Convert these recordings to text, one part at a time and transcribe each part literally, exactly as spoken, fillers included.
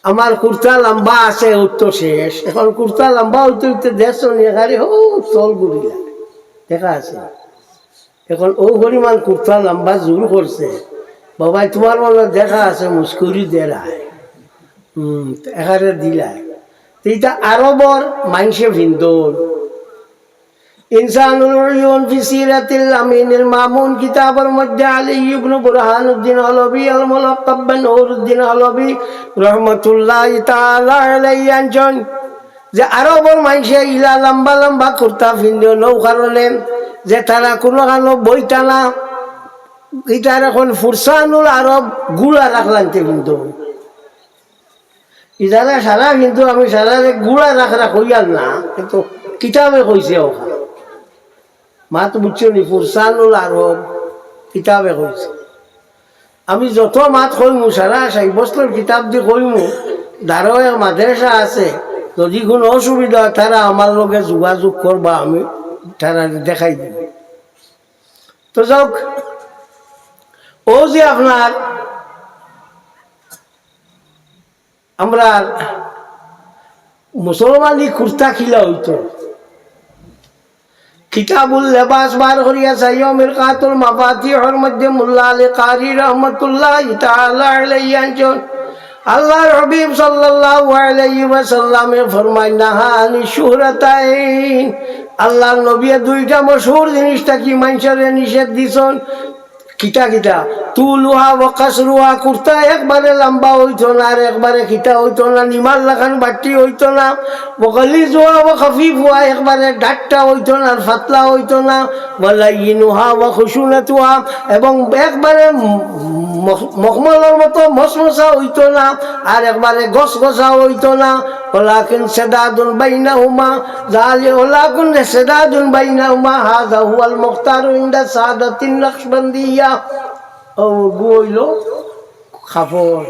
আমার কুর্তা লম্বা আছে, উত্তর শেষ। এখন কুর্তা লম্বা অইতে অইতে দেখছো নি, এখানে ও চল ঘুরিলা, দেখা আছে। এখন ও পরিমাণ কুর্তা লম্বা জোর করছে, বাবাই, তোমার মনে দেখা আছে, মুস্কুরি দেরায়। হুম, এখানে দিলায়। তো ইটা আরবর মাইনষে ফিন্দন। ইনসানুল উয়ুন ফি সিরাতিল আমিনুল মামুন কিতাবর মধ্যে আলী ইবনে বুরহানুদ্দিন হলবি আল মুলাক্কাব বিন নুরুদ্দিন হলবি রহমতুল্লাহি তাআলা আলাইহি আনছইন যে আরবর মাইনষে ইলা লম্বা লম্বা কুর্তা ফিন্দে নৌ কারণে যে তারা কুনুখানো বইতা না। ইটার এখন ফুরসানুল আরব গুলা রাখলাইতে ফিন্দে। ইজারা সারা কিন্তু আমি সারারে গুলা রাখরা কইয়ার না, কিন্তু কিতাবে কইছে ওখান। মাত বুঝছো নি? ফুরসানুল আরব কিতাবে কইছে। আমি যত মাত কইমু, সারা সাব্যস্তর কিতাব দি কইমু, ধারো এক মাদ্রাসা আছে, যদি কুনু অসুবিধা অয়, তারা আমার লগে যোগাযোগ করবা, আমি তারারে দেখাই দিমু। তো যাউক, ও যে আপনার আমরার মুসলমানি কুর্তা কিলা অইতো, কিতাবুল লেবাস বার করিয়া চাইও, মিরকাতুল মাফাতিহর মধ্যে মোল্লা আলী কারি রহমতুল্লাহি তাআলা আলাইহি আনছইন, আল্লাহর হাবিব সাল্লাল্লাহু আলাইহি ওয়াসাল্লামে ফরমাইন, নাহা আনি শুহরাতাইন, আল্লাহর নবীয়ে দুইটা মশহুর জিনিস থাকি মাইনষরে নিষেধ দিছইন। কিতা কিতা? তুলুহা ওয়া কাসরুহা, কুর্তা একবারে লম্বা অইতো না, আর একবারে কিতা অইতো না, নিমার লাখান বাট্টি অইতো না। ওয়া গালিজুহা ওয়া খাফিফুহা, একবারে ডাট্টা অইতো না, আর ফাতলা অইতো না। ওয়া লাইয়িনুহা ওয়া খুশুনাতুহা, এবং একবারে ম-, মখ-, মখমলর মতো মসমসা অইতো না, আর একবারে গসগসা অইতো না। ওয়ালাকিন সিদাদুন বাইনাহুমা, যালি-, ওয়ালাকিন সিদাদুন বাইনাহুমা, হাযা হুয়াল মুখতারু ইনদা সাদাতিন নাকশবন্দিয়া। ও গু অইলো কাপড়,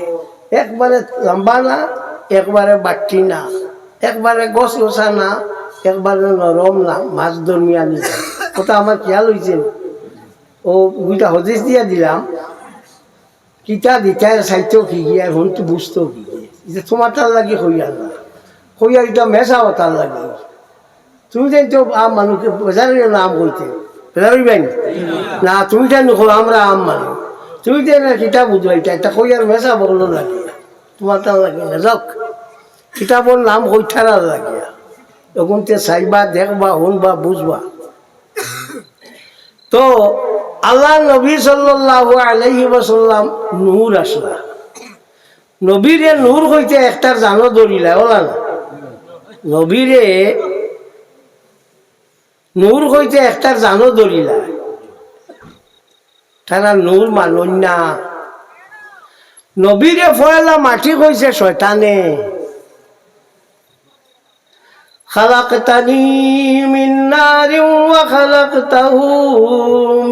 একবারে লম্বা না, একবারে বাট্টি না, একবারে গসগসা না, একবারে নরম না, মাঝ দরমিয়ানি। কথা আমার খেয়াল অইছে নি? ও দুইটা হদিস দিয়া দিলাম, কিতা দিতা চাইতো কিগিয়ে, আর হুনতো বুঝতো কিগিয়ে। ইটা তোমার তার লাগি কইয়ার না, কইয়ার ইটা মেশা তার লাগি। তুমি যেন তো আম মানুষকে বেজার অইও না আম কইতে, বেজার অইবায় নি? না, তুমি যেন কও আমরা আম মানুষ, তুমি যেন কিতা বুঝবায়, ইটা, ইটা কইয়ার মেশা বললো লাগে, তোমার তার লাগে না। যাউক, কিতাবর নাম কইতারার লাগিয়া, অগুনতে চাইবা, দেখবা, হুনবা, বুঝবা। তো আল্লাহর নবী সাল্লাল্লাহু আলাইহি ওয়াসাল্লাম নূর আছলা। নবীরে নূর কইতে একটার জানো ধরিলা, ওলা না? নবীরে নূর কইতে একটার জানো ধরিলা। তারা নূর মানইন না। নবীরে পয়লা মাটি কইছে শয়তানে। খালাকতানি মিন নারিন ওয়া খালাকতাহু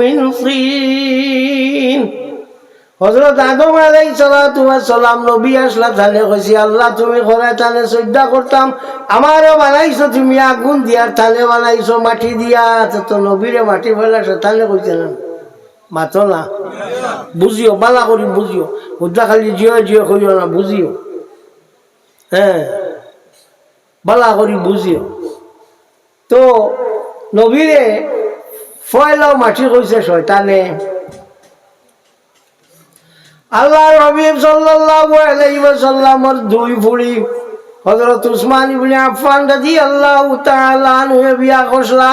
মিন তিন। হযরত আদম আলাইহিস সালাতু ওয়াস সালাম নবী আছলা, তানে কইছি, "আল্লাহ, তুমি করায় তানে সইজদা করতাম, আমারে বানাইছো তুমি আগুন দিয়া, আর তানে বানাইছো মাটি দিয়া।" তো, তো নবীরে মাটি পয়লা শয়তানে কইছে না, মাতো না। বুঝিও, বালা করি বুঝিও, হুদ্দা খালি জিও জিও কইও না, বুঝিও। হ্যাঁ, বালা করি বুঝিও। তো নবীরে পয়লাও মাটি কইছে শয়তানে। আল্লাহর হাবিব সাল্লাল্লাহু আলাইহি ওয়াসাল্লামর দুই ফুড়ি হযরত উসমান ইবনে আফফান রাদিয়াল্লাহু তাআলা আনহু বিয়া করছলা।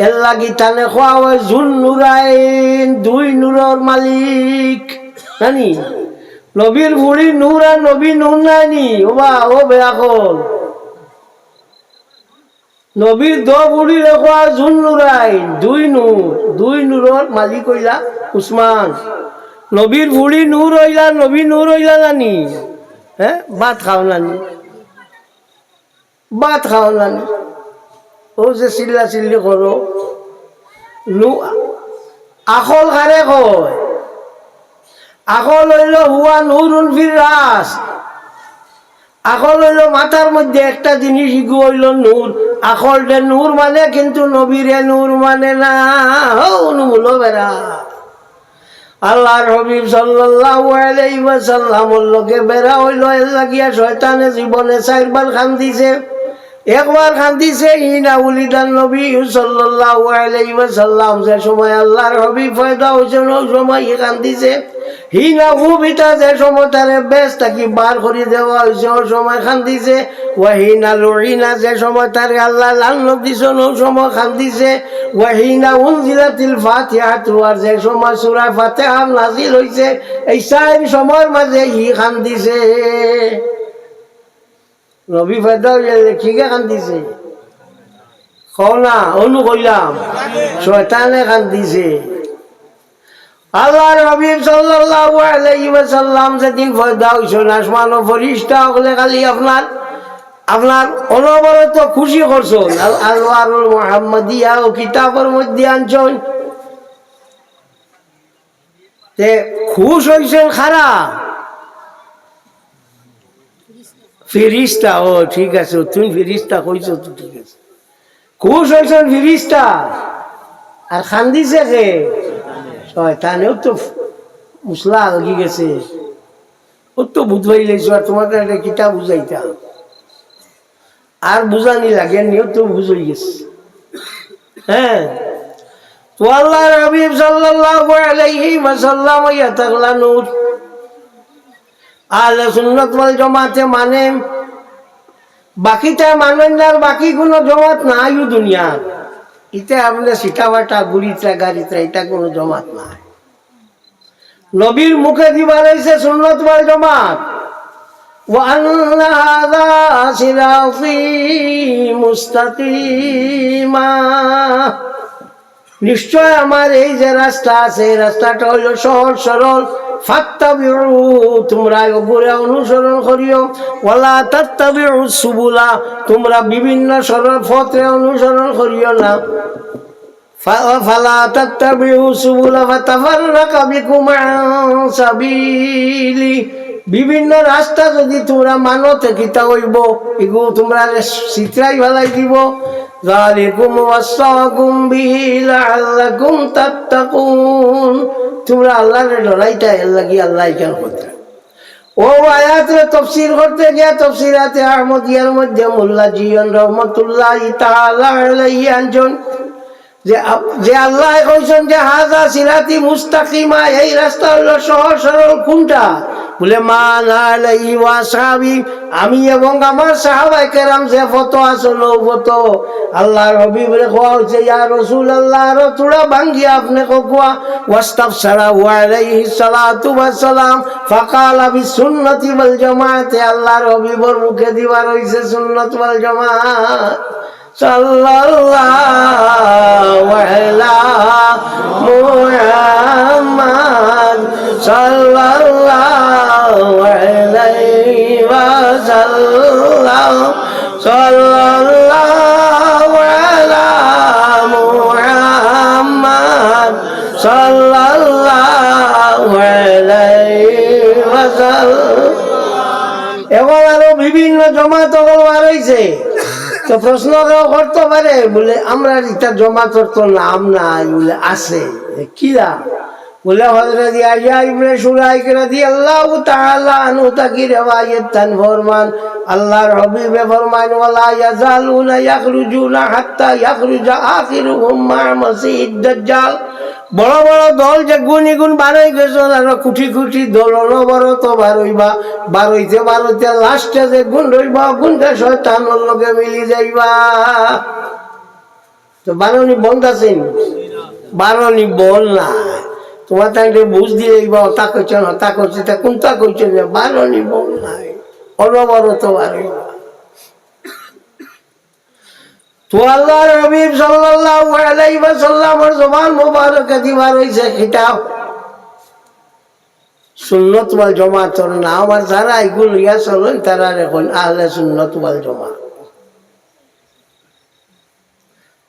এর লাগি তানে কওয়া অয় জুন নুরাইন, দুই নূরর মালিক। নানি? নবীর ফুড়ি নূর আর নবী নূর নানি? ওবা, ও বেয়াকল। নবীর দো ফুড়িরে কওয়া জুন নুরাইন, দুই নূর, দুই নূরর মালিক অইলা উসমান। নবীর ফুড়ি নূর অইলা, নবী নূর অইলা নানি? হ্যাঁ, ভাত খাও নানি? ভাত খাও নানি? ও যে চিল্লা চিল্লি করো, নু-, আখল কারে কয়? আখল অইলো হুয়া নূরুন ফির রাস। আখল অইলো মাথার মধ্যে একটা জিনিস, ইগু অইলো নূর। আখলরে নূর মানে, কিন্তু নবীরে নূর মানে না। হো, নুমুলো বেড়া। আল্লাহর হাবিব সাল্লাল্লাহু আলাইহি ওয়াসাল্লামর লগে বেড়া অইলো, এর লাগিয়া শয়তানে জীবনে চাইরবার কান্দিছে। একবার কান্দিছে হিনা উলিদান নবী সাল্লাল্লাহু আলাইহি ওয়াসাল্লাম, যে সময় আল্লাহর হাবিব পয়দা অইছইন, অউ সময় ই কান্দিছে। হিনা উবিতা, যে সময় তারে বেহেস্ত থাকি বার করি দেওয়া অইছে, অউ সময় কান্দিছে। ওয়া হিনা লুইনা, যে সময় তারে আল্লায় লানত দিছইন, অউ সময় কান্দিছে। ওয়া হিনা উনজিলাতিল ফাতিহাতু, আর যে সময় সূরা ফাতিহা নাজিল অইছে, এই চাইর সময়র মাঝে ই কান্দিছে। নবী পয়দা অইয়া যে কিগে কান্দিছে? কও না, অনু কইলাম, শয়তানে কান্দিছে। আল্লাহর হাবিব সাল্লাল্লাহু আলাইহি ওয়াসাল্লাম যেদিন পয়দা অইছইন, আসমানো ফিরিস্তা অকলে খালি আপনার, আপনার অনবরত খুশি করছইন। আল আনওয়ারুল মুহাম্মাদিয়া অউ কিতাবর মধ্যে আনছইন। তে খুশ অইছইন কারা? ফিরিস্তা। ও ঠিক আছে, তুমি ফিরিস্তা কইছো তো ঠিক আছে। খুশ অইছইন ফিরিস্তা, আর কান্দিছে কে? শয়তানে। অউ তো মুসলা লাগি গেছে, অউ তো বুঝ পাইলাইছো, আর তুমারে এটা কিতা বুঝাইতাম? আর বুঝানি লাগে নি, অউ তো বুঝ অই গেছে। হ্যাঁ, তো আল্লাহর হাবিব সাল্লাল্লাহু আলাইহি ওয়াসাল্লাম অইয়া থাকলা নূর। আহলে সুন্নাত ওয়াল জামাতে মানে, বাকিতা মানইন না, আর বাকি কুনু জমাত নাই অউ দুনিয়াত। ইতা আপনে সিটাফাটা, গুড়িতরা, গাড়িতরা, ইতা কুনু জমাত নাই। নবীর মুখে দিবার অইছে সুন্নাত ওয়াল জামাত। ওয়া আন্না হাযা সিরাতি মুস্তাকিমা। নিশ্চয় আমার এই যে রাস্তা আছে, এই রাস্তাটা অইলো সহজ সরল। ফাত্তাবিউ, তুমরা অগুরে অনুসরণ করিও। ওয়ালা তাত্তাবিউ সুবুলা, তুমরা বিভিন্ন সরল পথরে অনুসরণ করিও না। ফা-, ফালা তাত্তাবিউ সুবুলা ফাতাফাররাকা বিকুম আন সাবিলি। বিভিন্ন রাস্তা যুদি তুমরা মানো তে কিতা অইবো? ইগু তুমরারে ছিতরাই ফালাই দিবো। যালিকুম ওয়াসাকুম বিহি লাআল্লাকুম তাত্তাকুন। তুমরা আল্লাহরে ডরাইতা, এর লাগি আল্লায় ইখান করতা। অউ আয়াতরে তফসির করতে গিয়া তফসিরাতে আহমদিয়ার মধ্যে মোল্লা জিয়ন রহমতুল্লাহি তাআলা আলাইহি আনছইন যে আপ-, যে আল্লায় কইছইন যে, "হাযা সিরাতি মুস্তাকিমা", এই রাস্তা অইলো সহজ সরল। কুনটা? বলে, "মা আনা আলাইহি ওয়া আসহাবি", আমি এবং আমার সাহাবায়ে কেরাম যে পথো আছইন, অউ পথো। আল্লাহর হাবিবরে কওয়া অইছে, "ইয়া রাসূলুল্লাহ, আরো থুড়া ভাঙ্গিয়া আপনে কউক্কা।" ওয়াস্তাফসারাহু আলাইহিস সালাতু ওয়াস সালাম, ফাকালা বিস সুন্নতি ওয়াল জামাআতি, আল্লাহর হাবিবর মুখে দিবার অইছে সুন্নত ওয়াল জামাত। সাল্লাল্লাহু আলা মুহাম্মাদ, সাল্লাল্লাহু আলাইহি ওয়াসাল্লাম, সাল্লাল্লাহু আলা মুহাম্মাদ, সাল্লাল্লাহু আলাইহি ওয়াসাল্লাম। এখন আরো বিভিন্ন জমাত অকল বার অইছে। তো প্রশ্ন কেউ করতো পারে, বলে, "আমরার ইতা জমাতর তো নাম নাই।" বলে, "আছে।" "কিলা?" বলে, হযরত ইয়াহইয়া ইবনে শুরাইক রাদিয়াল্লাহু তাআলা আনহু থাকি রেওয়ায়েত তান ফরমান, আল্লাহর হাবিবে ফরমান, "ওয়ালা ইয়াজালুনা ইয়াখরুজুনা হাত্তা ইয়াখরুজা আখিরুহুম মাআ মাসিহিদ দাজ্জাল।" বড় বড় দল যেগুন ইগুন বার অই গেছইন, আরো কুটি কুটি দল অনবরত বার অইবা, বার অইতে বার অইতে লাস্টে যেগুন রইবা, অগুনতে শয়তানর লগে মিলি যাইবা। তো বারনি বন্ধ আছে নি? বারনি বন্ধ নাই। তুমার তাইলে বুঝ দিলে ইবা হতা কইছইন, হতা কইছইন, তা কুনটা কইছইন যে বারনি বন্ধ নাই, অনবরত বার অইবা। তো আল্লাহর হাবিব সাল্লাল্লাহু আলাইহি ওয়াসাল্লামর জবান মোবারকে দিবার অইছে কিতাব সুন্নত ওয়াল জামাতর নাম, আর যারা ইগুন লইয়া চলইন তারারে কইন আহলে সুন্নত ওয়াল জামাত।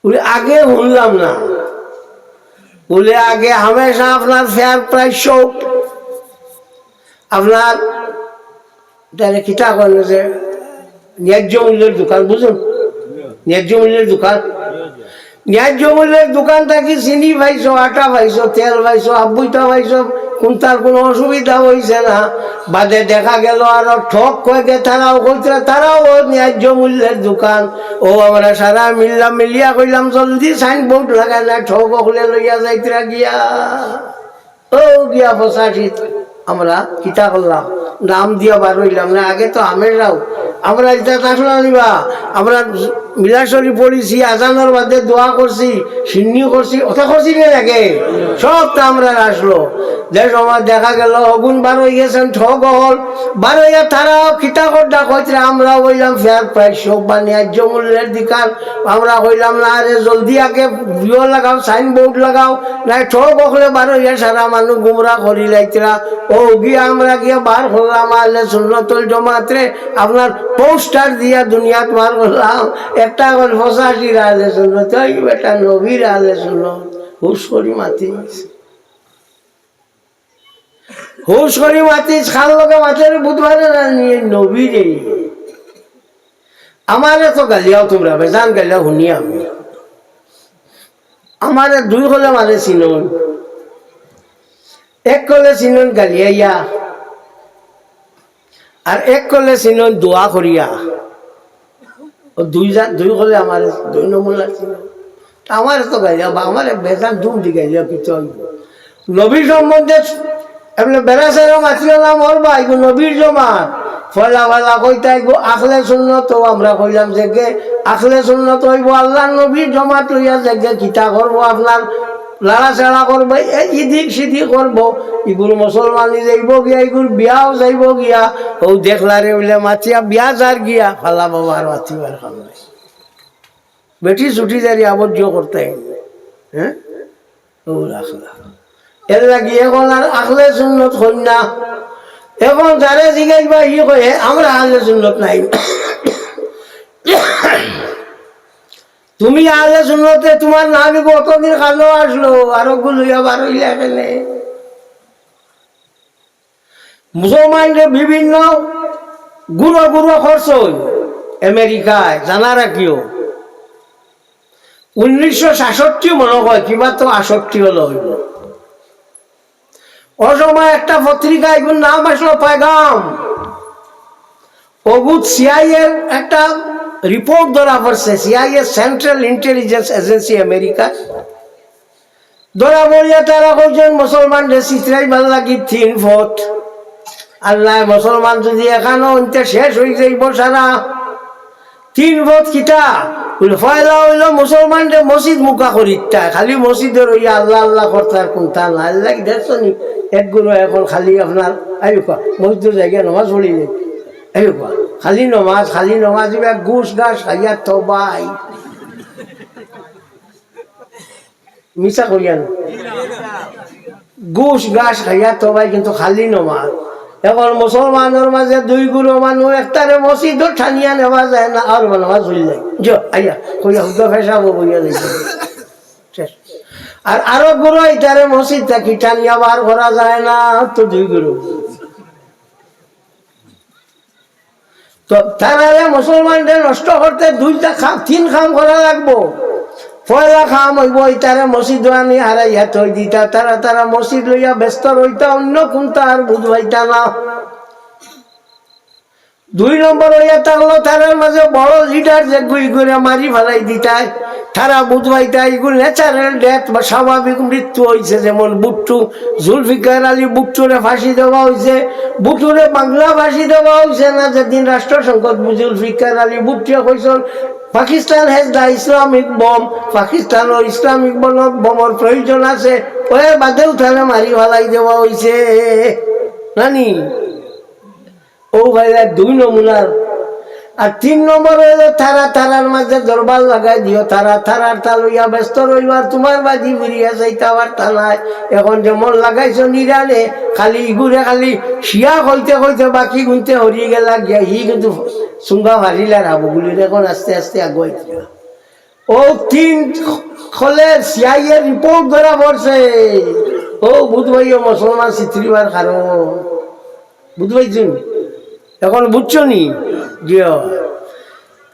বলে, "আগে হুনলাম না।" বলে, "আগে হামেশা আপনার fair price shop, আপনার, তাইলে কিতা কইন যে ন্যায্য মূল্যর দোকান, বুঝইন? ন্যায্য মূল্যর দোকান, ন্যায্য মূল্যর দোকান থাকি চিনি পাইছো, আটা পাইছো, তেল পাইছো, আব্বুইতা পাইছো, কুনটার কুনু অসুবিধা অইছে না। বাদে দেখা গেল আরো ঠগ কয়েকে তারাও কইতরা, তারাও ন্যায্য মূল্যের দোকান। ও আমরা সারা মিল্লা মিলিয়া কইলাম, "জলদি সাইনবোর্ড লাগাইলা, ঠগ অকলে লইয়া যাইতরা গিয়া।" ও গিয়া পঁচাশিত আমরা কিতা করলাম, নাম দিয়া বার অইলাম না। আগে তো আমেররাও, আমরা ইতা আসলো নিবা, আমরা মিলাদ শরীফ পড়ছি, আজানর বাদে দোয়া করছি, সিন্নি করছি, ওটা করছি নি আগে? সব তো আমরা আসলো। যে সময় দেখা গেল অগুন বার অই গেছইন, ঠগ অকল বার অইয়া তারা কিতা করতা কইতরা, আমরা অইলাম ফেয়ার প্রাইস শপ বা ন্যায্য মূল্যের দোকান। আমরা কইলাম, "না রে, জলদি আগে ইয়ো লাগাও, সাইনবোর্ড লাগাও, নাই ঠগ অকলে বার অইয়া সারা মানুষ গুমরা করি লাইতরা।" ও গিয়া আমরা গিয়া বার করলাম আহলে সুন্নতুল জমাতরে, আপনার পোস্টার দিয়া দুনিয়াত বার করলাম। একটা অকল পঁচাশির আহলে সুন্নত, ওই বেটা নবীর আহলে সুন্নত। হুশ করি মাতিস, হুশ করি মাতিস, খান লোকে মাতের বুধবারে না নিয়ে নবীরে। আমারে তো গালিয়াও তুমরা, বেজান গালিয়াও হুনি আমি। আমারে দুই কলে মারে চিনইন, এক কলে চিনইন গালিয়াইয়া, আর এক কলে চিনইন দোয়া করিয়া। ও দুই জা-, দুই কলে আমারে দুই নমুনা চিনইন। তা আমারে তো গালিয়াও, বা আমারে বেজান দুম দি গালিয়াও কিতা অইবো? নবীর সম্বন্ধে এমনে বেড়া সারা মাতিও না মরবা, এগু নবীর জমাত। ফয়লা ফয়লা কইতা এগু আহলে সুন্নত, ও আমরা কইলাম যে গে আহলে সুন্নত অইবো, আল্লাহর নবীর জমাত লইয়া যে গে কিতা করবো, আপনার লাড়াচাড়া করবো, এ ইদিক সিদিক করবো, ইগুর মুসলমানি যাইবো গিয়া, ইগুর বিয়াও যাইবো গিয়া। ও দেখলা রে বলে মাতিয়া বিয়া যার গিয়া, ফালা বাবার মাতিবার কাম নাই। বেটি ছুটি যারি আবদ্ধ করতে, হ্যাঁ? ও রাখলা। এর লাগি এখন আর আহলে সুন্নত হই না। এখন যারে জিজ্ঞাসা বা ই কয়, "হে, আমরা আহলে সুন্নত নাই।" তুমি আহলে সুন্নতে তোমার নামে কতদিন কালো আসলো, আরো গুলো আবার হইলে এখানে। মুসলমানরে বিভিন্ন গুরু গুরু করছইন আমেরিকায়, জানা রাখিও। উনিশশো সাতষট্টি মনে হয়, কিবা তো আটষট্টি হলো হইল। ও সময় একটা পত্রিকা, এগুর নাম আসলো পয়গাম। অগুত সিআইএর একটা রিপোর্ট ধরা পড়ছে, CIA, central intelligence agency America. ধরা পড়িয়া তারা কইছইন মুসলমানরে ছিতরাইবার লাগি তিন পথ। আর নাই মুসলমান যদি এখানো অন্তে শেষ হই যাইবো সারা, তিন পথ কিতা? বলে, পয়লা হইল মুসলমানরে মসজিদ মুখা করিতা, খালি মসজিদর অইয়া আল্লাহ আল্লাহ করতা, আর কুনতা না। আল্লাহ দেখছো নি? এক গুরু এখন খালি আপনার, আইবা, মসজিদর জায়গা নামাজ পড়ি যাই। আইবা, খালি নামাজ, খালি নামাজ, ইবা ঘুষ ঘাস খাইয়া তো ভাই। মিছা কইয়া না। ঘুষ ঘাস খাইয়া তো ভাই, কিন্তু খালি নামাজ। এখন মুসলমানর মাঝে দুই গুরু মানুষ, একটারে মসজিদও টানিয়া নেওয়া যায় না, আর নামাজ হইল যায়। যো, আইয়া, কইয়া হুদা ফেসাবো বইয়া দেখি। শেষ। আর আরো গুরু ইটারে মসজিদ থাকি টানিয়া বার করা যায় না, তো দুই গুরু। তো তারারে মুসলমানরে নষ্ট করতে দুইটা কাম, তিন কাম করা লাগবো। পয়লা কাম হইব, ইতারে মসজিদ আনি হারাইয়া থই দিতা, তারা, তারা মসজিদ লইয়া ব্যস্ত রইতা, অন্য কুনতা আর বুঝবাইতা না। দুই নম্বর হইয়া থাকলো, তারার মাঝে বড় লিডার যে গুই করে মারি ফালাই দিতায়, তারা বুঝবাইতা ইগু ন্যাচারাল ডেথ বা স্বাভাবিক মৃত্যু হইছে, যেমন ভুট্টো, জুলফিকার আলী ভুট্টোরে ফাঁসি দেওয়া হইছে, ভুট্টোরে বাংলা ফাঁসি দেওয়া হইছে না, যেদিন রাষ্ট্র সংকট জুলফিকার আলী ভুট্টো কইছইন, "Pakistan has the Islamic bomb, পাকিস্তানও ইসলামিক বম-, বোমার প্রয়োজন আছে", ওই বাদেও তারা মারি ফালাই দেওয়া হইছে। নানি? ও ভাইরা, দুই নমুনার। আর তিন নম্বর হইল, তারা তারার মাঝে দরবার লাগাই দিও, তারা তারার তা লইয়া ব্যস্ত রইবার, তোমার বাজি ফিরিয়া চাইতা পারতা নাই। এখন যেমন লাগাইছো ইরানে, খালি ইগুরে খালি শিয়া কইতে কইতে বাকি গুনতে হরিয়ে গেলা গিয়া, হি কিন্তু সুঙ্গা ফারিলার হাবুগুলির এখন আস্তে আস্তে আগুয়াই দিলা। ও তিন খলের সিআইএ রিপোর্ট ধরা পড়ছে। ও বুধ ভাইও মুসলমান ছিতরিবার কারণ। বুধ ভাই জি, এখন বুঝছো নি? জি।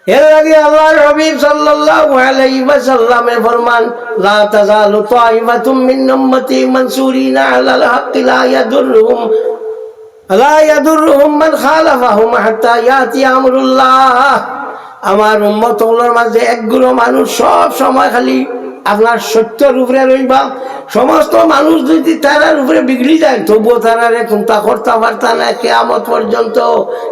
এর লাগি আল্লাহর হাবিব সাল্লাল্লাহু আলাইহি ওয়াসাল্লামে ফরমান, "লা তাজালু তাইফাতুম মিন উম্মতি মানসুরিনা আলাল হাক্কি লা ইয়াদুররুহুম, লা ইয়াদুররুহুম মান খালাফাহুম হাত্তা ইয়াতি আমরুল্লাহ।" আমার উম্মত অকলর মাঝে এক গুরু মানুষ সব সময় খালি আপনার সত্যর উপরে রইবা। সমস্ত মানুষ যদি তারার উপরে বিগড়ি যায়, তবুও তারারে কুন্তা করতা পারতা না কিয়ামত পর্যন্ত।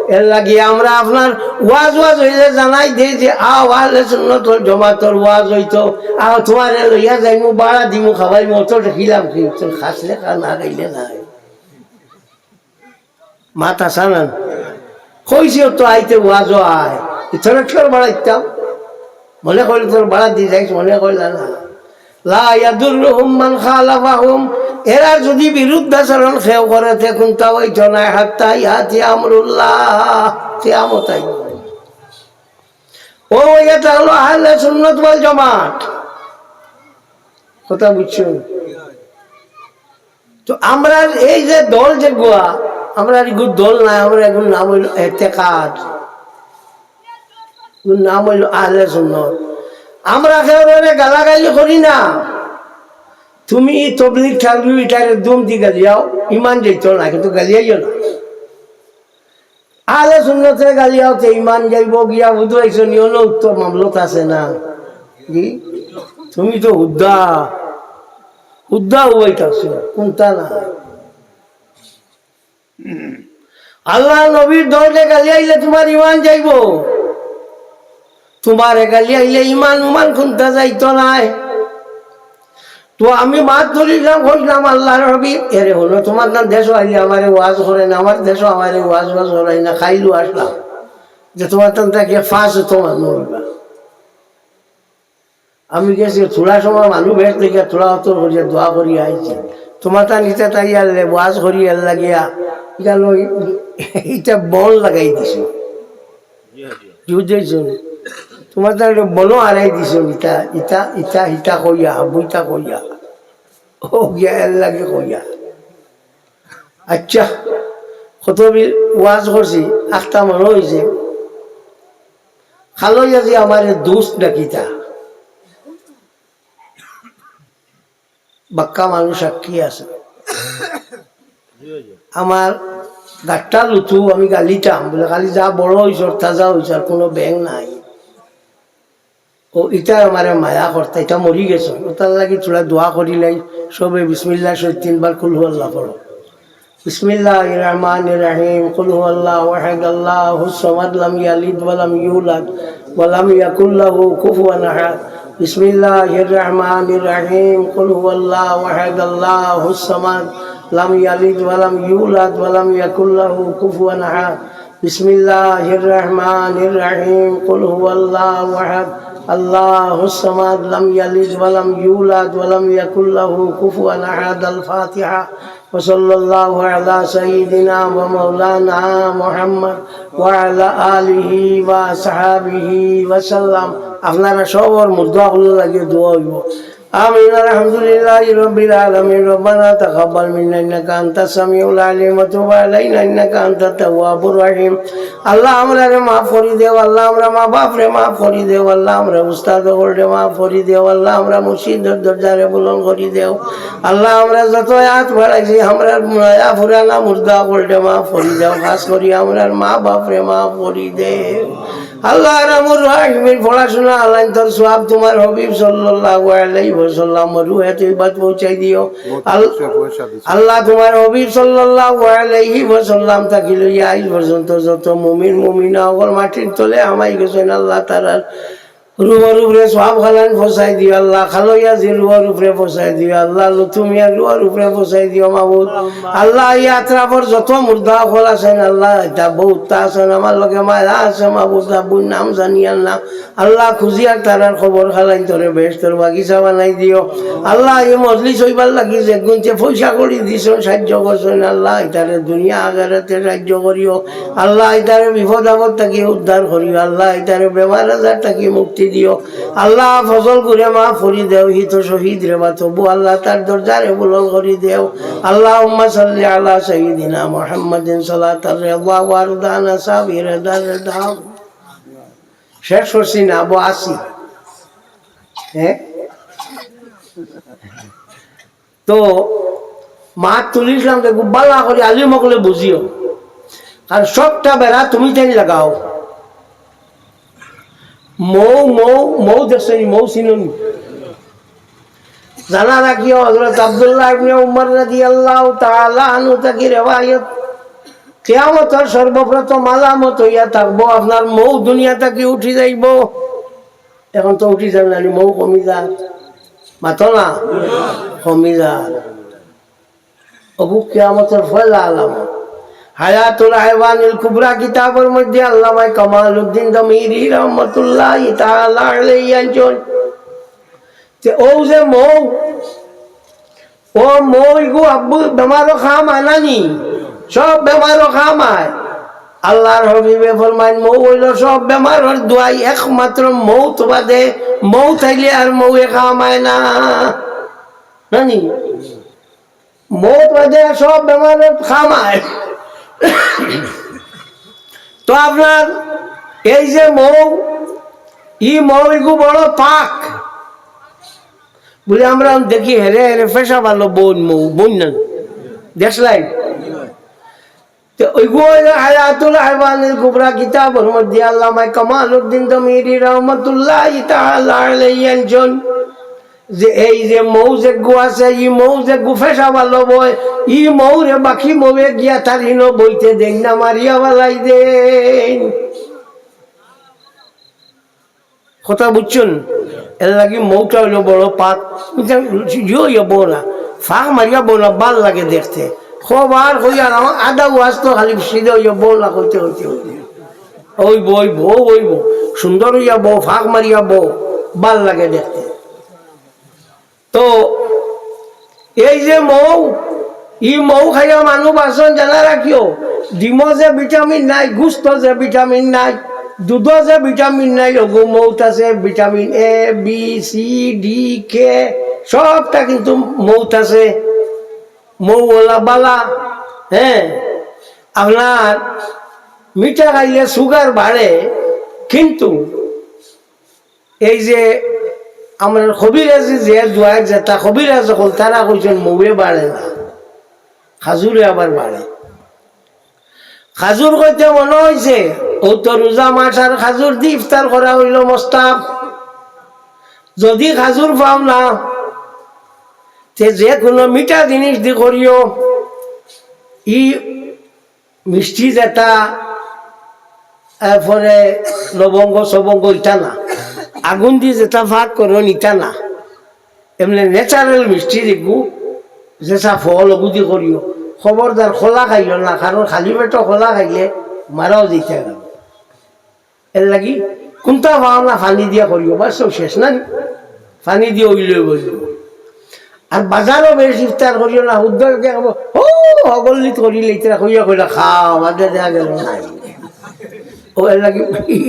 এর লাগি আমরা আপনার ওয়াজ ওয়াজ হইলে জানাই দেই যে, "আও, আহলে সুন্নত ওয়াল জামাতর ওয়াজ হইতো, আও, তোমারে লইয়া যাইমু, ভাড়া দিমু, খাওয়াইমু, অত খিলাম কি, তোর খাসলে খা, না খাইলে নাই।" মাত আসান। কইছি তো আইতে ওয়াজও আয়। ইতরে কিওর বাড়াইতাম? মনে কইলে তোর বাড়া দি যাইস, মনে কইলা না। লা ইয়াদুররুহুম মান খালাফাহুম। এরা যদি বিরুদ্ধাচরণ কেউ করে, তে কুন্তা হইতো না, হাত্তা ইয়াতি আমরুল্লাহ, কিয়ামত আইব। ও, এটা হলো আহলে সুন্নত ওয়াল জামাত। কথা বুঝছো? তো আমরা এই যে দল যেগুয়া, আমরা এগুর দল নাই, আমরা এগুর নাম হইল এতেকাদ, এগুর নাম হইল আহলে সুন্নত। আমরা কেউরে গালাগালি করি না। তুমি তবলিগ ঠাগলিগ ইটারে দুম দি গালিয়াও, ইমান যাইতো না, কিন্তু গালিয়াইও না। আহলে সুন্নতরে গালিয়াও তে ইমান যাইব গিয়া, বুধ হইছো নিয়ন উত্তর মামলত আছে না। জি? তুমি তো হুদ্দা, হুদ্দা উবাইত আছো, কুন্তা না। আল্লাহ নবীর দলরে গালিয়াইলে তোমার ইমান যাইব, তোমারে গালিয়াইলে ইমান উমান কুন্তা যাইতো নায়। তো আমি মাত ধরিলাম, কইলাম, "আল্লাহর হাবিব, এরে হলো তোমার না দেশও আইলে আমারে ওয়াজ করে না, আমার দেশও আমারে ওয়াজ ওয়াজ করাই না, খাইলু আসলাম যে তোমার তান তাকে ফাঁস তোমার মরবা।" আমি গেছি থোড়া সময় মানুষ বেশ দেখে থোড়া অতর করিয়া দোয়া করি আইছি। তোমার তা নিতে তাই আর ওয়াজ করি এর লাগিয়া ইটা লই, ইটা বল লাগাই দিছে। বুঝছো? তোমার তার বলো আড়াই দিছো, ইটা, ইটা, ইটা, ইটা কইয়া, বইটা কইয়া। ও গিয়া এর লাগে কইয়া। আচ্ছা, কত বি-, ওয়াজ করছি, আখতা মনে হইছে। খালো ইয়াজি আমার দুস্ত ডাকিতা। বাক্কা মানুষ সাক্ষী আছে। আমার গাট্টা লুতু আমি গালিতাম, বলে, "খালি যা বড় হইছ, তাজা হইছ, আর কোনো ব্যাং নাই।" ও ইটা আমারে মায়া করতা, ইটা মরি গেছে। ও তার লাগি থোড়া দোয়া করিলাই, সবে বিসমিল্লাহ সহিত তিনবার কুল হু আল্লাহ পড়ো। بسم الله الرحمن الرحيم. قل هو الله أحد، الله الصمد، لم يلد ولم يولد ولم يكن له كفوا أحد. بسم الله الرحمن الرحيم. قل هو الله أحد، الله الصمد، لم يلد ولم يولد ولم يكن له كفوا أحد. بسم الله الرحمن الرحيم. قل هو الله أحد، الله الصمد، لم يلد ولم يولد ولم يكن له كفوا أحد. الفاتحة. وصلى الله على سيدنا ومولانا محمد وعلى آله وصحبه وسلم. আপনারা সবর মুর্দা অকলর লাগি দোয়া হইব। آمين. الحمد لله رب العالمين. ربنا تقبل منا إنك أنت السميع العليم وتب علينا إنك أنت التواب الرحيم. আল্লাহ, আমরারে মাফ করি দেও। আল্লাহ, আমরার মা বাপরে মাফ করি দেও। আল্লাহ, আমরার উস্তাদ অকলরে মাফ করি দেও। আল্লাহ, আমরার মুর্শিদর দরজারে বুলন্দ করি দেও। আল্লাহ, আমরা যত আত বাড়াইছি, আমরার নয়া পুরানা মুর্দা অকলরে মাফ করি দেও। খাস করি আমরার মা বাপরে মাফ করি দেও। আল্লাহ, আর আমরার পড়াশোনা আলাইন্তর সওয়াব তোমার হাবিব সাল্লাল্লাহু আলাইহি ওয়াসাল্লামর রুহে তৈবাত পৌঁছাই দিও। আল-, আল্লাহ, তোমার হাবিব সাল্লাল্লাহু আলাইহি ওয়াসাল্লাম থাকি লইয়া আইজ পর্যন্ত যত মুমিন মুমিনা অকল মাটির তলে হামাই গেছইন, আল্লাহ, তারার রুহর উপরে সওয়াব খালাইন পৌঁছাই দিও। আল্লাহ, খালো ইয়াজির রুহর উপরে পৌঁছাই দিও। আল্লাহ, লুতু মিয়ার রুহর উপরে পৌঁছাই দিও, মাবুদ। আল্লাহ, এই আতরাফর যত মুর্দা অকল আছইন, আল্লাহ, ইতা বউত আছইন, আমার লগে মায়া আছে, মাবুদ, আব্বুর নাম জানিয়ার না। আল্লাহ, খুঁজিয়ার তারার কবর খালাইন্তরে বেহেস্তর বাগিচা বানাই দিও। আল্লাহ, এই মজলিস অইবার লাগি যেগুনতে পয়সা কড়ি দিছইন, সাহায্য করছইন, আল্লাহ, ইতারে দুনিয়া আখেরাতে সাহায্য করিও। আল্লাহ, ইতারে বিপদ আপদ থাকি উদ্ধার করিও। আল্লাহ, ইতারে বেমার আজার থাকি মুক্তি দিও। আল্লাহ, ফজল গুরে মাফ করি দেও, হি তো শহীদ রে বা, তবু আল্লাহ, তার দরজারে বুলন্দ করি দেও। اللهم صل على سيدنا محمد صلاة الرضا وأرضانا صابر دار دار। শেষ করছি না, বো আছি। হ্যাঁ, তো মাত তুলিছিলাম, দেখো বালা করি আলিম অকলে বুঝিও, কারণ সবটা বেড়া তুমি তাই লাগাও। মৌ, মৌ, মৌ দেখছো নি? মৌ চিনো নি? জানা রাখিও, হযরত আব্দুল্লাহ ইবনে উমর রাদিয়াল্লাহু তাআলা আনহু থাকি রেওয়ায়ত, কিয়ামতর সর্বপ্রথম আলামত অইয়া থাকবো আপনার মৌ দুনিয়া থাকি উঠি যাইবো। এখন তো উঠি যার না, মৌ কমি যার, মাতো না, কমি যার। অগু কিয়ামতর পয়লা আলামত। হায়াতুল হায়ওয়ানিল কুবরা কিতাবর মধ্যে আল্লামা কামালউদ্দিন দমিরি রহমতুল্লাহি তাআলা আলাইহি আনছইন যে অউ যে মৌ, অউ মৌ ইগু আব্বু বেমারো কাম আয় না নি, সব বেমারো কাম আয়। আল্লাহর হাবিবে ফরমাইন, মৌ অইলো সব বেমারর দোয়াই, একমাত্র মৌত বাদে, মৌত আইলে আর মৌয়ে কাম আয় না, না নি? মৌত বাদে সব বেমারর কাম আয়। তো আপনার এই যে মৌ, ই মৌ ইগু বড় পাক। বুলে আমরা দেখি হেরে হেরে পেশাব আলো বইন মৌ, বইন না? দেখলাই? তো ওইগু অইলো হায়াতুল হায়ওয়ানিল কুবরা কিতাবর মধ্যে আল্লামা কামালউদ্দিন দমিরি রহমতুল্লাহি তাআলা আলাইহি আনছইন যে এই যে মৌ যেগু আছে, ই মৌ যেগু পেশাব আলো বয়, ই মৌরে বাকি মৌয়ে গিয়া তার হিনো বইতে দেইন না, মারিয়া ফালাই দেইন। কথা বুঝছইন? এর লাগি মৌটা অইলো বড় পাক। ইটা ইয়ো ইয়ো বউ না, ফাঁক মারিয়া বউ না, বালা লাগে দেখতে। খবর কইয়ার আমার আধা ওয়াজ তো খালি সিধা ইয়ো বউ না কইতে কইতে কইতে। অইবো, অইবো, অইবো। সুন্দর অইয়া বউ, ফাঁক মারিয়া বউ, বালা লাগে দেখতে। তো এই যে মৌ, ই মৌ খাইয়া মানুষ বাঁচন জানা রাখিও। ডিমো যে ভিটামিন নাই, গুস্ত যে ভিটামিন নাই, দুধো যে ভিটামিন নাই, ওগু মৌত আছে vitamin A, B, C, D, K, সবটা কিন্তু মৌত আছে। মৌ ওলা বালা, হ্যাঁ, আপনার মিঠা খাইলে সুগার বাড়ে, কিন্তু এই যে আমরার কবিরাজি যে দোয়ায় যেতা কবিরাজ অকল তারা কইছইন মৌয়ে বাড়ে না, খাজুরে আবার বাড়ে। খাজুর কইতে মনো অইছে, অউ তো রোজা মাস আর খাজুর দি ইফতার করা অইলো মোস্তাহাব। যুদি খাজুর পাও না, তে যে কুনু মিঠা জিনিস দি করিও, ই মিষ্টি যেতা, এরপরে লবঙ্গ সবঙ্গ ইতা না, আগুন দি যেতা ফাঁক করইন ইতা না, এমনে natural মিষ্টি যেগু, যেসা ফল ওগু দি করিও। খবরদার কলা খাইও না, কারণ খালি পেটো কলা খাইলে মারাও যাইতা পারো। এর লাগি কুন্তা পাও না, পানি দিয়া করিও, বাস, সব শেষ না নি? পানি দিয়া অইলে বলিও। আর বাজারো বেশ ইফতার করিও না, হুদ্দা কে কইবো, "ও, হগল্লিত করিলে ইতরা কইয়া কইলা খাও, বাদে দেয়া গেল নাই।" ও এর লাগি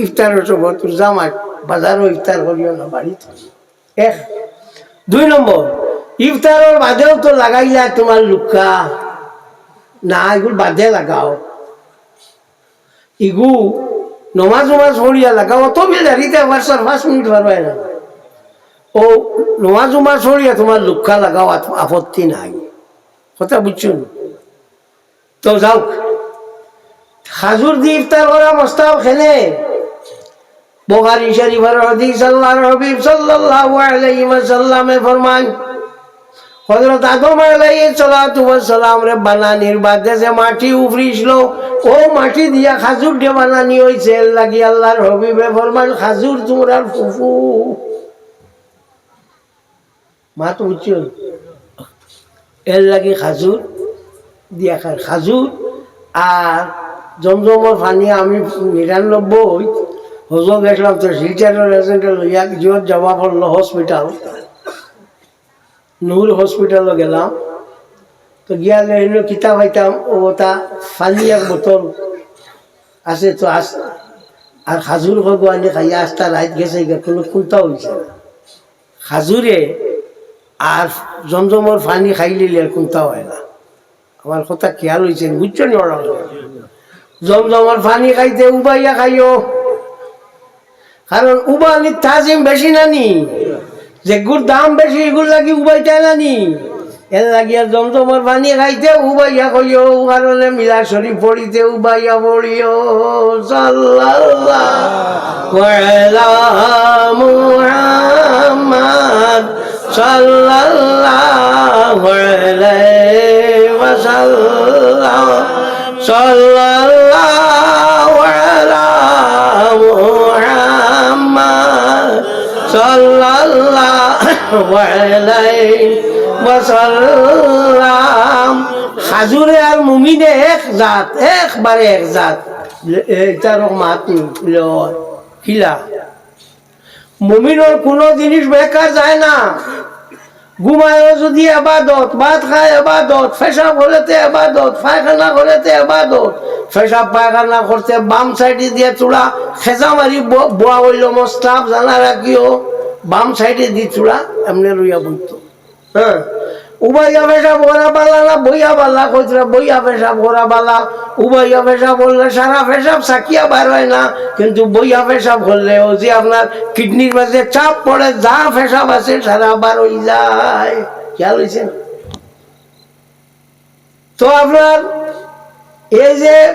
ইফতারর সময় তোর জামাই বাজারো ইফতার করিও না, বাড়িত করিও। এক। দুই নম্বর, ইফতারর বাদেও তো লাগাইলা তোমার লুক্কা। না, এগুলো বাদে লাগাও। ইগু নমাজ উমাজ পড়িয়া লাগাও, অত বেলা দাড়িতে আবার চার পাঁচ মিনিট বার অয় না। ও নমাজ উমাজ পড়িয়া তোমার লুক্কা লাগাও, আত-, আপত্তি নাই। কথা বুঝছো নি? তো যাউক, খাজুর দি ইফতার করা মোস্তাহাব কেনে? বুখারী শরীফর হাদিস, আল্লাহর হাবিব সাল্লাল্লাহু আলাইহি ওয়াসাল্লামে ফরমাইন, হযরত আদম আলাইহিস সালাতু ওয়াস সালামরে বানানির বাদে যে মাটি উফরিছিল, অউ মাটি দিয়া খাজুর দিয়া বানানি অইছে। এর লাগি আল্লাহর হাবিবে ফরমাইন, "খাজুর তুমরার ফুফু।" মাত বুঝছো? এর লাগি খাজুর দিয়া খায়। খাজুর আর জমজমর পানি আমি নিরানব্বই হজো গেছিলাম, তো শিলচরের এজেন্টে লইয়া জিওত যাওয়া পড়লো হসপিটাল, নূর হসপিটালো গেলাম। তো গিয়া লইলো কিতা পাইতাম, ও তা পানি এক বোতল আছে তো আস-, আর খাজুর ভগবানে খাইয়া আস্তা রাইত গেছে, গিয়া কুনু কুন্তা অইছে না। খাজুরে আর জমজমর পানি খাইলিলে আর কুন্তা অয় না। আমার কথা খেয়াল অইছে নি? বুঝছো নি ওরা? জমজমর পানি খাইতে উবাইয়া খাইও, কারণ উবানির তাজিম বেশি না নি, যেগুর দাম বেশি, এগুর লাগি উবাইতায় না নি। এর লাগি আর জমজমর পানি খাইতে উবাইয়া কইও, ও কারণে মিলাদ শরীফ পড়িতে উবাইয়া পড়িও। সাল্লাল্লাহু আলা মুহাম্মদ, সাল্লাল্লাহু আলাইহি ওয়াসাল্লাম, সাল্লাল্লাহু আলা মুহাম্মদ, সাল্লাল্লাহু আলাইহি ওয়াসাল্লাম। খাজুরে আর মুমিনে এক জাত, একবারে এক জাত। এ-, এইটারও মাত নি, লয়। কিলা? মুমিনর কুনু জিনিস বেকার যায় না। ঘুমায়ও যুদি এবাদত, ভাত খায় এবাদত, পেশাব করেতে এবাদত, পায়খানা করেতে এবাদত। পেশাব পায়খানা করতে বাম সাইডে দিয়া চুড়া খেজা মারি ব-, বওয়া অইলো, মস্তাব জানা রাখিও, বাম সাইডে দি চুড়া এমনে লইয়া বইতো। হ্যাঁ, উবাইয়া পেশাব করা বালা না বইয়া বালা? কইতরা বইয়া পেশাব করা বালা। উবাইয়া পেশাব করলে সারা পেশাব সাকিয়া বার অয় না, কিন্তু বইয়া পেশাব করলে অউ যে আপনার কিডনির মাঝে চাপ পড়ে, যা পেশাব আছে সারা বার অই যায়। খেয়াল অইছে? তো আপনার এই যে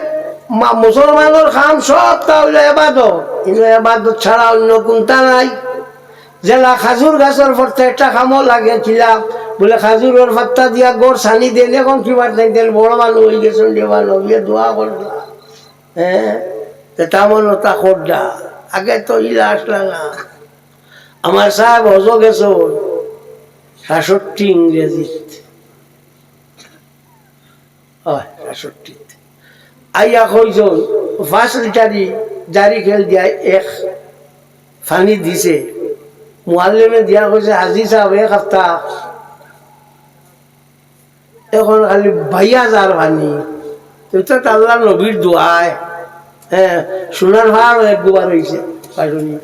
মা-, মুসলমানর কাম সবটা অইলো এবাদত, কিন্তু এবাদত ছাড়া অন্য কুনটা নাই। যেলা খাজুর গাছর প্রত্যেকটা কামো লাগে। কিলা? বুলে খাজুরর পাত্তা দিয়া ঘর সানি দেন। এখন কিবার তাইন বড় মানুষ অই গেছইন, দোয়া করলা। হ্যাঁ, তে তেমন তা করলা। আগে তো ইলা আসলা না। আমার সাহেব হজো গেছইন সাতষট্টি ইংরেজিত। অয়, সাতষট্টিত। আইয়া কইছইন, পাঁচ লিটারি জারি খেল দিয়া এক পানি দিছে। মুয়াল্লিমে দিয়া কইছে, "হাজি সাহেব, এক হাপ্তা এখন খালি বাইয়া যার পানি।" তো ইটা তো আল্লার নবীর দোয়ায়। হ্যাঁ, সোনার পাহাড়ও এক দুবার অইছে, পাইছনি।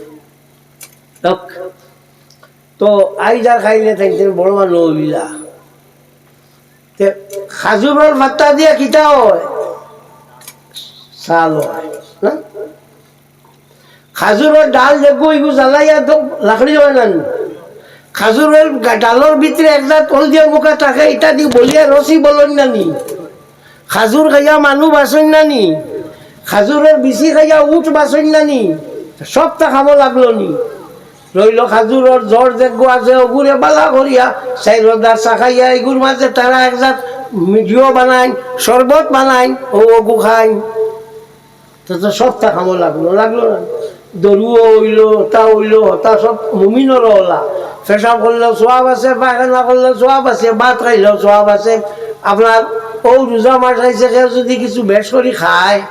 তো আইজ আর খাইলে তাইন বড় মানুষ অইলা। তে খাজুরর পাত্তা দিয়া কিতা অয়? ছাল অয়, না? খাজুরর ডাল যেগু, ইগু জ্বালাইয়া তো লাকড়ি অয় না নি? খাজুরর গা-, ডালর ভিতরে এক জাত হলদিয়া মুখা থাকে, ইটা দি বলিয়া রশি বলইন না নি? খাজুর খাইয়া মানু বাঁচইন না নি? খাজুরর বিচি খাইয়া উট বাঁচইন না নি? সবটা কামো লাগলো নি? রইলো খাজুরর জড় যেগু আছে, অগুরে বালা করিয়া চাইরোদার চাখাইয়া, ইগুর মাঝে তারা এক জাত মিডিও বানাইন, শরবত বানাইন, অউ অগু খাইন। তো, তো সবটা কামো লাগলো, লাগলো না? দরুও অইলো, তা অইলো, তা সব মুমিনরও অলা। পেশাব করলেও সওয়াব আছে, পায়খানা করলেও সওয়াব আছে, ভাত খাইলেও সওয়াব আছে। আপনার অউ রোজা মাস আইছে, কেউ যুদি কিছু বেশ করি খায়,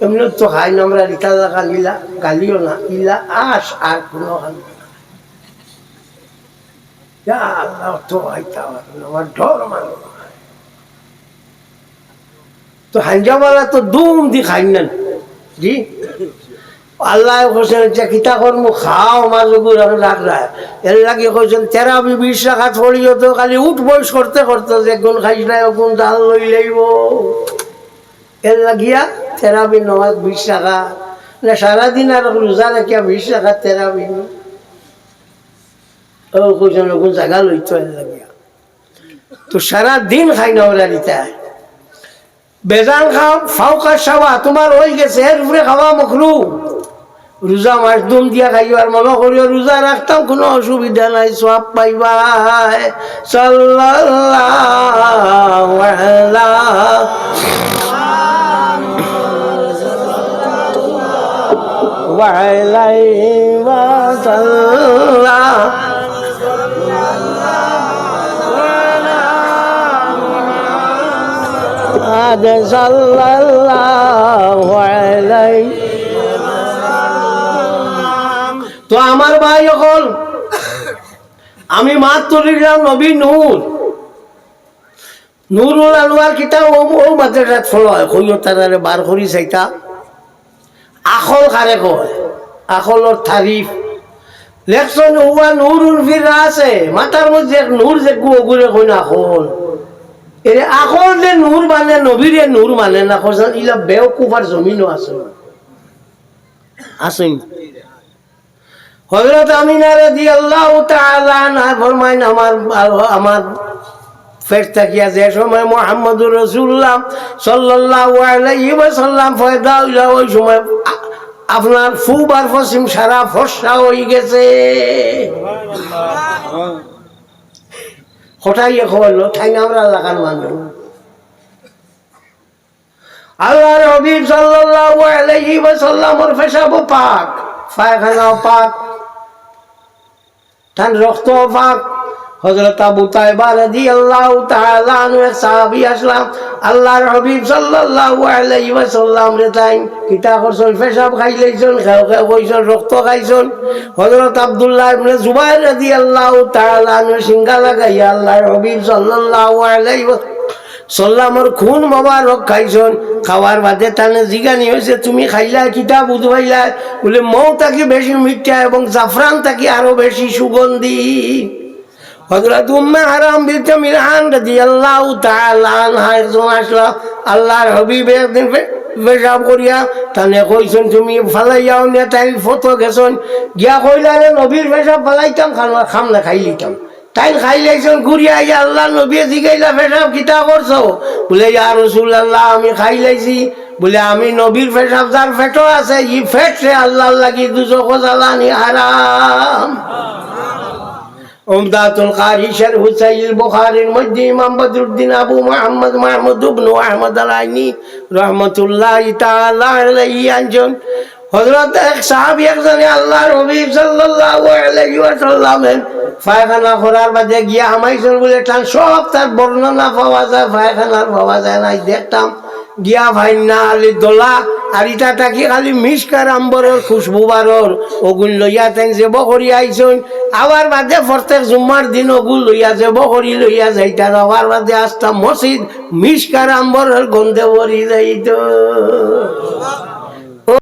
এমনে তো খাই না আমরা, ইতা গালিলা, গালিও না, ইলা আশ আর কুনু খান না। ইয়া আল্লাহ, তো খাইতা পারে না, আমার ডর মানে। তো হাঞ্জাবালা তো দুম দি খাইন না। জি? আল্লায় কইছইন, "যে কিতা করমু খাও, মাঝে গুড় আমি রাখ রায়।" এর লাগি কইছইন, "তেরাবি বিশ রাকাত পড়িও তো খালি উঠ বইস করতে করতে যে গুণ খাইস না, অগুন জাল লই লইব।" এর লাগিয়া তেরাবি নমাজ বিশ রাকাত। না সারাদিন আর রোজা রাখিয়া বিশ রাকাত তেরাবি। ও কইছইন, অগুন জাগা লইতো এর লাগিয়া। তো সারা দিন খাই না ওরা দিতা। বেজান খাও, ফাওকা সাবা, তোমার অই গেছে, এর উপরে খাওয়া মকরু। রোজা মাস দুম দিয়া খাইও, আর মনো করিও রোজা রাখতাম, কুনু অসুবিধা নাই, সওয়াব পাইবায়। সাল্লাল্লাহু আলা ওয়া আলাইহি ওয়া সাল্লাম। আজ সাল্লাল্লাহু আলাইহি। তো আমার ভাই অকল, আমি মাত তুলিলাম নবী নূর। নুরুল আনোয়ার কিতাব অউ, অউ মাদ্রাসাত পড়ায়, কইও তারারে বার করি চাইতা। আকল কারে কয়? আকলর তারিফ। লেখছইন, "হুয়া নূরুন ফি রাসে", মাথার মধ্যে এক নূর যেগু, অগুরে কইন আকল। এরে আকল যে নূর মানে, নবীরে নূর মানে না, কইছইন, ইলা বেওকুফ আর জমিনো আছে না। আছইন। হযরত আমিনা রাদিয়াল্লাহু তাআলা আনহা ফরমাইন, আমার, আমার পেট থাকিয়া যে সময় মুহাম্মদুর রাসূলুল্লাহ সাল্লাল্লাহু আলাইহি ওয়াসাল্লাম পয়দা অইলা, ওই সময় আ-, আপনার পূব আর পশ্চিম সারা ফর্সা অই গেছে। হঠাৎ ইয়ে খবর লো, তাইন আমরার লাখান মানুষ। আল্লাহর হাবিব সাল্লাল্লাহু আলাইহি ওয়াসাল্লামর পেশাবও পাক, পায়খানাও পাক, তান রক্তও পাক। হযরত আবু তায়বা রাদিয়াল্লাহু তাআলা আনহু এক সাহাবী আছলা, আল্লাহর হাবিব সাল্লাল্লাহু আলাইহি ওয়াসাল্লামরে তাইন কিতা করছইন, পেশাব খাইলাইছইন, কেউ কেউ কইছইন রক্ত খাইছইন। হযরত আব্দুল্লাহ ইবনে জুবাইর রাদিয়াল্লাহু তাআলা আনহু সিঙ্গা লাগাইয়া আল্লাহর হাবিব সাল্লাল্লাহু আলাইহি ওয়া সাল্লামর খুন মোবারক খাইছইন। খাওয়ার বাদে তানে জিগানি অইছে, "তুমি খাইলায়, কিতা বুঝ পাইলায়?" বুলে, "মৌ থাকি বেশি মিঠা এবং জাফরান থাকি আরো বেশি সুগন্ধি।" হযরত উম্মে হারাম বিনতে মিলহান রাদিয়াল্লাহু তাআলা আনহা একজন আছলা, আল্লাহর হাবিবে একদিন পে-, পেশাব করিয়া তানে কইছইন, "তুমি ফালাইয়াও নে।" তাইন ফতো গেছইন, গিয়া কইলা, "আরে নবীর পেশাব ফালাইতাম, খাম-, খামনে খাইলিতাম।" তাইন খাইলাইছইন, ঘুরিয়া আইয়া আল্লাহর নবীয়ে জিগাইলা, "পেশাব কিতা করছো?" বুলে, "ইয়া রাসূলুল্লাহ, আমি খাইলাইছি।" বুলে, "আমি নবীর পেশাব যার পেটো আছে, ই পেটরে আল্লাহর লাগি দুজখো জ্বালানি হারাম।" উমদাতুল কারি শরহু সহিহুল বুখারীর মধ্যে ইমাম বদরুদ্দিন আবু মুহাম্মদ মাহমুদ ইবনু আহমদ আল আইনি রহমতুল্লাহি তাআলা আলাইহি আনছইন, হযরত এক সাহাবী একজনে আল্লাহর হাবিব সাল্লাল্লাহু আলাইহি ওয়াসাল্লামর পায়খানা করার বাদে গিয়া হামাইছইন বুলে, তান সব তার বর্ণনা পাওয়া যায়, পায়খানার পাওয়া যায় নাই। দেখতাম গিয়া পাইন না, খালি দলা, আর ইটা থাকি খালি মিশক আর আম্বরর খুশবু বারর। অগুন লইয়া তাইন জেব করি আইছইন। আবার বাদে প্রত্যেক জুম্মার দিন অগুন লইয়া জেব করি লইয়া যাইতা, আবার বাদে আস্তা মসজিদ মিশক আর আম্বরর গন্ধে ভরি যাইতো।